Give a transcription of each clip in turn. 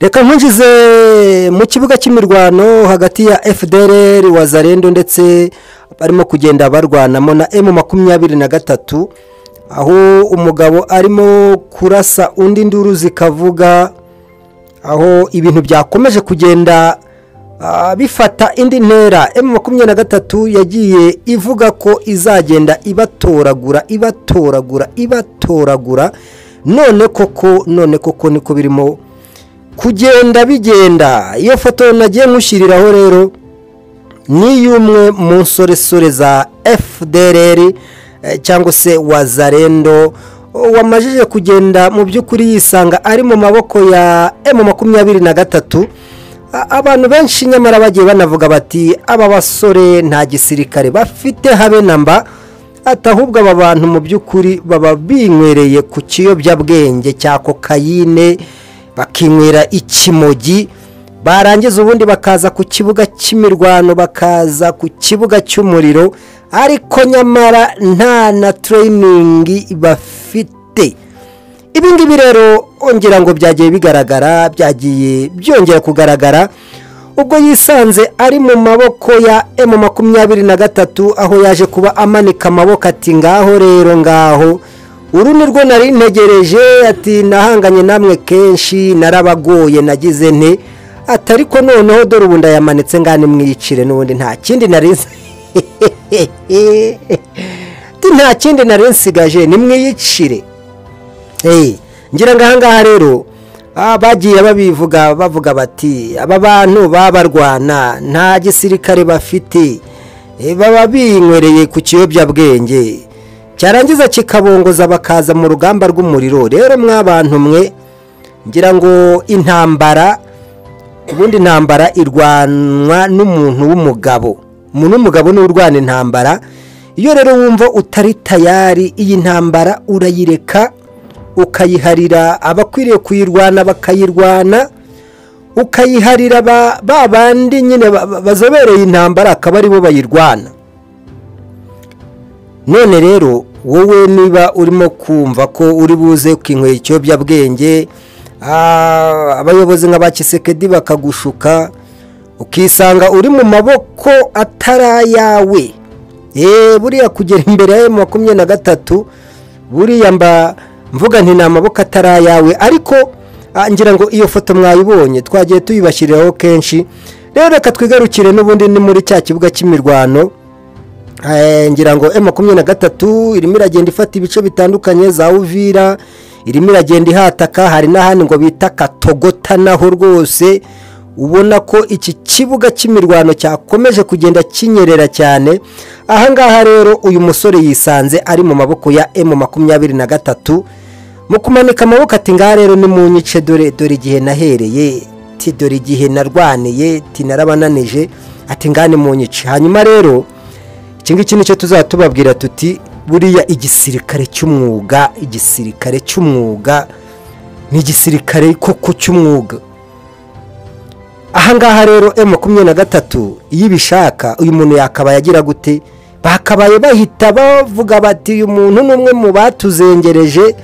Reka nkwinjize mu kibuga cy'imirwano hagati ya FDLR, Wazalendo, ndetse barimo kugenda barwanamo na M23, aho umugabo arimo kurasa undi nduru zikavuga, aho ibintu byakomeje kugenda bifata indi ntera. M23 yagiye ivuga ko izagenda ibatoragura ibatoragura ibatoragura, none koko niko birimo kugenda bigenda. Iyo foto nagiye nkushyiriraho rero ni y'umwe mu nsoresore za FDLR cyangwa se Wazalendo, wamajije kugenda mu by'ukuri yisanga ari mu maboko ya M23. Abantu benshi nyamara bagiye banavuga bati aba basore nta gisirikare bafite habe namba, atahubwo aba bantu mu by'ukuri baba binywereye ku kiyobyabwenge cya kokayine, bakinywera ikimogi, barangiza ubundi bakaza ku kibuga cy'imirwano, bakaza ku kibuga cy'umuriro, ariko nyamara nta na training bafite. Ibi ngibi rero ongera ngo byagiye bigaragara, byagiye byongera kugaragara ubwo yisanze ari mu maboko ya M23, aho yaje kuba amanika amaboko ati ngaho rero ngaho uru ni rwo nari ntegereje, ati nahanganye namwe kenshi narabagoye nagize nte, ati ariko noneho dore ubu ndayamanitse ngane mwiyicire, n'ubundi nta kindi nari nta kindi nari nsigaje, nimwiyicire. Ngira ngo ahangaha rero bagiye babivuga bavuga bati aba bantu babarwana nta gisirikare bafite, baba binywereye ku kiyobyabwenge cyarangiza kikabongoza bakaza mu rugamba rw'umuriro. Rero mwabantu mwe, ngira ngo intambara ubundi intambara irwanwa n'umuntu w'umugabo, umuntu w'umugabo niwe urwana intambara. Iyo rero wumva utari tayari iyi ntambara urayireka ukayiharira abakwiriye kuyirwana bakayirwana, ukayiharira ba bandi nyine bazobereye intambara akaba aribo bayirwana. None rero wowe niba urimo kumva ko uri buze ukinywera ikiyobyabwenge, abayobozi nka ba Tshisekedi bakagushuka, ukisanga uri mu maboko atari ayawe, buriya kugera imbere ya M23 buriya mba mvuga nti ni amaboko atari ayawe. Ariko ngira ngo iyo foto mwayibonye, twagiye tuyibashyiriraho kenshi. Rero reka twigarukire n'ubundi ni muri cya kibuga cy'imirwano. Ngira ngo M23 irimo iragenda ifata ibice bitandukanye za Uvira, irimo iragenda ihataka, hari n'ahandi ngo bita Katogota, naho rwose ubona ko iki kibuga cy'imirwano cyakomeje kugenda kinyerera cyane. Ahangaha rero uyu musore yisanze ari mu maboko ya M23, mu kumanika amaboko ati ngaha rero ni mu nyice, dore dore igihe nahereye, ti dore igihe narwaniye, ti narabananije, ati ngaha ni mu nyice. Hanyuma rero iki ngiki nicyo tuzatubabwira tuti buriya igisirikare cy'umwuga, igisirikare cy'umwuga ni igisirikare koko cy'umwuga. Ahangaha rero M23 iyo ibishaka uyu muntu yakabaye agira gute? Bakabaye bahita bavuga bati uyu muntu n'umwe mu batuzengereje,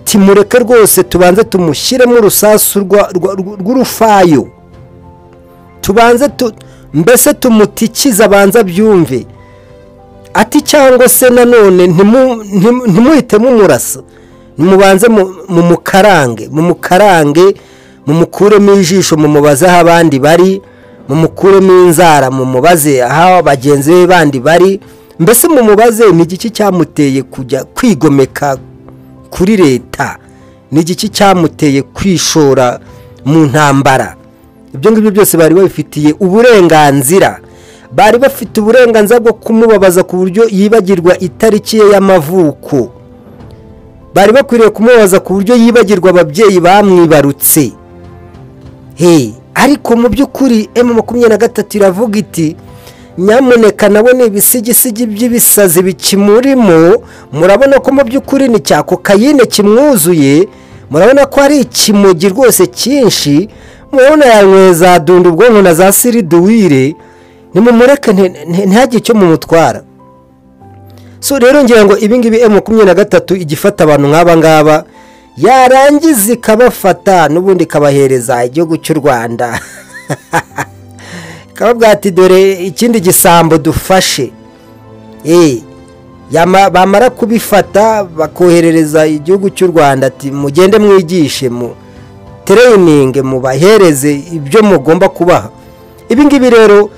timureke rwose tubanze tumushyiremo urusasu rw'urufayo, tubanze mbese tumutikiza abanza byumve, ati cyangwa se nanone ntimuhite mumurasa, nimubanze mumukarange, mumukarange, mumukuremo ijisho, mumubaze aho abandi bari, mumukuremo inzara, mumubaze aho bagenzi be bandi bari, mbese mumubaze ni igiki cyamuteye kujya kwigomeka kuri leta, ni igiki cyamuteye kwishora mu ntambara. Ibyo ngibyo byose bari babifitiye uburenganzira, bari bafite uburenganzira bwo kumubabaza ku buryo yibagirwa itariki ye y'amavuko, bari bakwiriye kumubabaza ku buryo yibagirwa ababyeyi bamwibarutse. Ariko mu by'ukuri M23 iravuga iti nyamuneka nabone ibisigisigi by'ibisazi bikimurimo, murabona ko mu by'ukuri ni cya kokayine kimwuzuye, murabona ko ari ikimogi rwose cyinshi, murabona yanyweye za dunda ubwonko na za siriduwire, nimumureke ntihagire icyo mumutwara. So rero ngira ngo ibi ngibi M23 igifata abantu nk'aba ngaba Yarangiza ikabafata n'ubundi ikabahereza igihugu cy'u Rwanda, ikababwira ati dore ikindi gisambo dufashe. Bamara kubifata bakoherereza igihugu cy'u Rwanda ati mugende mwigishe, mu training, mubahereze ibyo mugomba kubaha. Ibi ngibi rero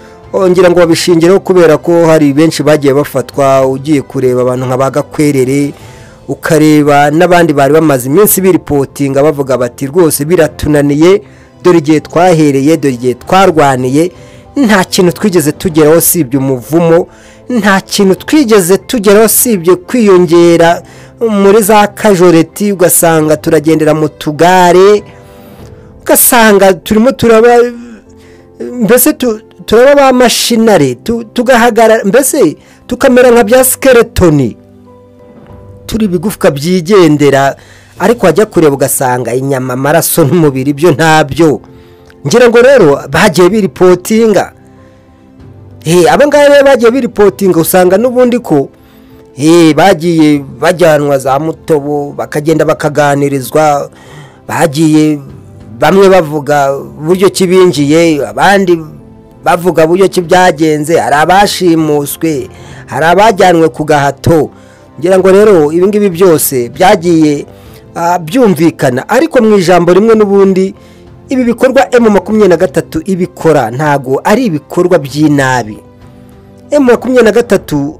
ngira ngo babishingireho kubera ko hari benshi bagiye bafatwa. Ugiye kureba abantu nka Bagakwerere, ukareba n'abandi bari bamaze iminsi biripotinga bavuga bati rwose biratunaniye, dore igihe twahereye, dore igihe twarwaniye, nta kintu twigeze tugeraho sibye umuvumo, nta kintu twigeze tugeraho sibye kwiyongera muri za kajoreti, ugasanga turagendera mu tugare, ugasanga turimo turaba mbese turaba ba mashinari, tugahagarara mbese tukamera nka bya skeletoni, turi ibigufwa byigendera, ariko wajya kureba ugasanga inyama, amaraso n'umubiri byo ntabyo. Ngira ngo rero bagiye biripotinga. Aba ngaba rero bagiye biripotinga, usanga n'ubundi ko bagiye bajyanwa za Mutobo, bakagenda bakaganirizwa, bagiye bamwe bavuga uburyo ki binjiye, abandi bavuga uburyo ki byagenze, hari abashimuswe, hari abajyanwe ku gahato. Ngira ngo rero ibi ngibi byose byagiye byumvikana, ariko mu ijambo rimwe n'ubundi ibi bikorwa M23 ibikora ntago ari ibikorwa by'inabi. M23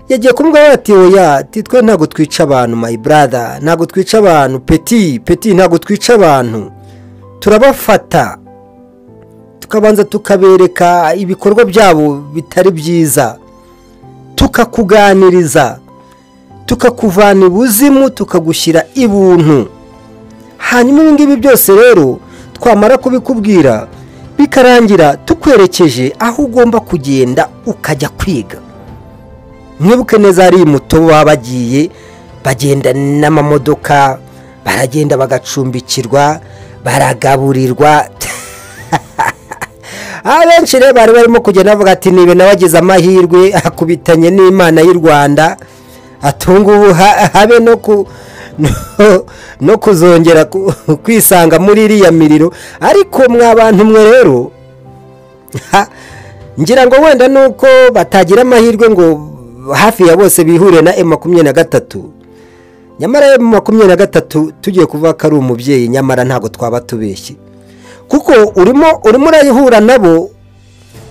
yagiye kumubwira ati oya, titwe ntago twica abantu my brother, ntago twica abantu petit, ntago twica abantu, turabafata tukabanza tukabereka ibikorwa byabo bitari byiza, tukakuganiriza, tukakuvana ibuzimu, tukagushyira ibuntu. Hanyuma ibi ngibi byose rero twamara kubikubwira bikarangira tukwerekeje aho ugomba kugenda ukajya kwiga. Mwibuke neza ari Mutobo baba bagiye bagenda n'amamodoka, baragenda bagacumbikirwa, baragaburirwa. Abenshi rero bari barimo kugenda bavuga ati nibe nabagize amahirwe akubitanye n'Imana y'u Rwanda, atungubu habe no kuzongera kwisanga muri iriya miriro. Ariko mwa bantu mwe rero ngira ngo wenda nuko batagira amahirwe ngo hafi ya bose bihure na M23. Nyamara M23 tugiye kuvuga ko ari umubyeyi, nyamara ntago twaba tubeshye, kuko urimo urayihura nabo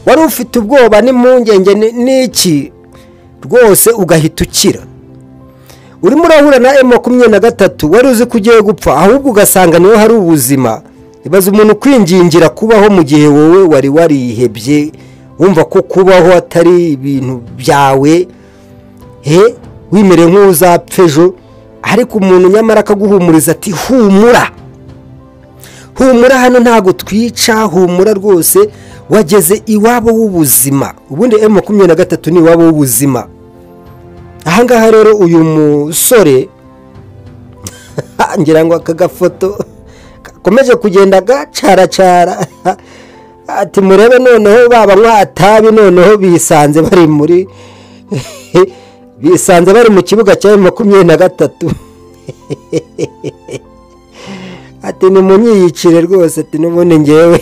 wari ufite ubwoba n'impungenge n'iki rwose ugahita ukira. Urimo urahura na M23 wari uzi ko ugiye gupfa, ahubwo ugasanga niho hari ubuzima. Ibaze umuntu kwingingira kubaho mu gihe wowe wari warihebye, wumva ko kubaho atari ibintu byawe, wimereye nk'uzapfa ejo, ariko umuntu nyamara akaguhumuriza ati humura, humura hano ntago twica, humura rwose wageze iwabo w'ubuzima. Ubundi M23 ni iwabo w'ubuzima. Ahangaha rero uyu musore ngira ngo aka gafoto gakomeje kugenda gacaracara, ati murebe noneho babanywa atabi, noneho bisanze bari muri bisanze bari mu kibuga cya M23. Ati ni munyiyicire rwose, ati n'ubundi ngewe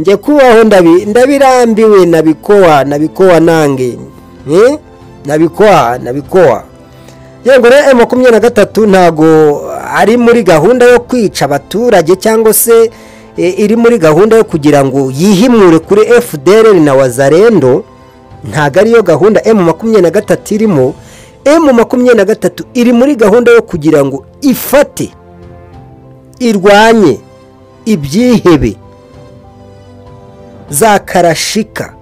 nge kubaho ndabirambiwe, nabikowa nange nabikowa. Yego rero M23 ntago ari muri gahunda yo kwica abaturage, cyangwa se iri muri gahunda yo kugira ngo yihimure kuri FDLR na Wazalendo. Ntago ariyo gahunda M23 irimo. M23 iri muri gahunda yo kugira ngo ifate, irwanye ibyihebe za karashika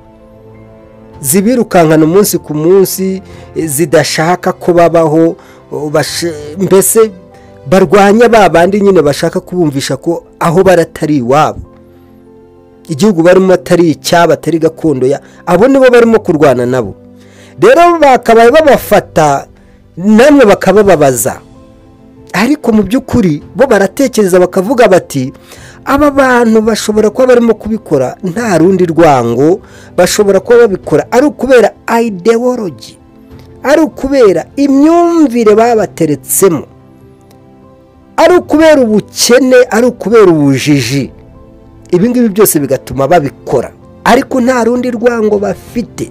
zibirukankana umunsi ku munsi, zidashaka ko babaho, mbese barwanya babandi nyine bashaka kubumvisha ko aho baratari iwabo, igihugu barimo atari icyabo, atari gakondo ya abo, nibo barimo kurwana nabo. Rero bakabaye babafata namwe bakabababaza, ariko mu by'ukuri bo baratekereza bakavuga bati aba bantu bashobora kuba barimo kubikora nta rundi rwango, bashobora kuba babikora ari ukubera ideology, ari ukubera imyumvire babateretsemo, Ari ukubera ubukene, ari ukubera ubujiji, ibi ngibi byose bigatuma babikora, ariko nta rundi rwango bafite.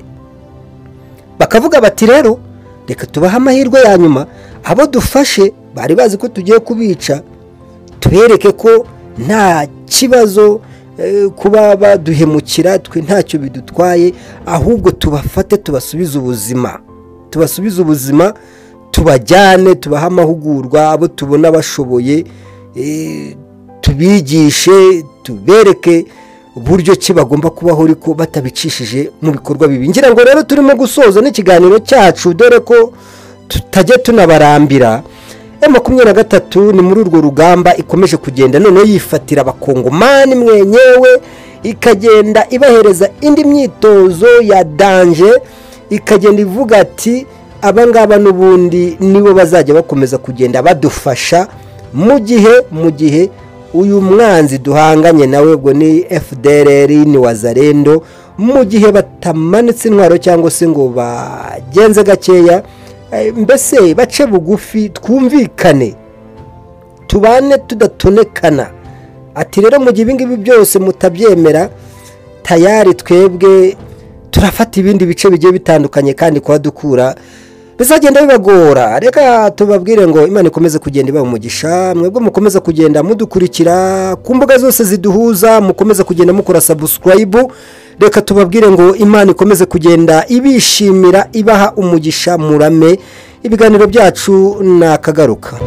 Bakavuga bati rero reka tubahe amahirwe ya nyuma, abo dufashe bari bazi ko tugiye kubica, tubereke ko nta kibazo kuba baduhemukira, twe ntacyo bidutwaye, ahubwo tubafate tubasubize ubuzima, tubasubize ubuzima, tubajyane tubahe amahugurwa, abo tubona bashoboye tubigishe, tubereke uburyo ki bagomba kubaho ariko batabicishije mu bikorwa bibi. Ngira ngo rero turimo gusoza n'ikiganiro cyacu, dore ko tutajya tunabarambira. M23 ni muri urwo rugamba ikomeje kugenda noneho yifatira abakongomani mwenyewe, ikagenda ibahereza indi myitozo ya danger, ikagenda ivuga ati abangaba n'ubundi nibo bazajya bakomeza kugenda badufasha mu gihe uyu mwanzi duhanganye nawe, ubwo ni FDLR ni Wazalendo, mu gihe batamanitse intwaro cyangwa se ngo bagenze gakeya, mbese bace bugufi, twumvikane, tubane tudatonekana. Ati rero mu gihe ibingibi byose mutabyemera, tayari twebwe turafata ibindi bice bigiye bitandukanye kandi kwa dukura bizagenda bibagora. Reka tubabwire ngo Imana ikomeze kugenda ibaha umugisha, mwebwe mukomeze kugenda mudukurikira ku mbuga zose ziduhuza, mukomeze kugenda mukora subscribe. Reka tubabwire ngo Imana ikomeze kugenda ibishimira, ibaha umugisha, murame. Ibiganiro byacu nakagaruka.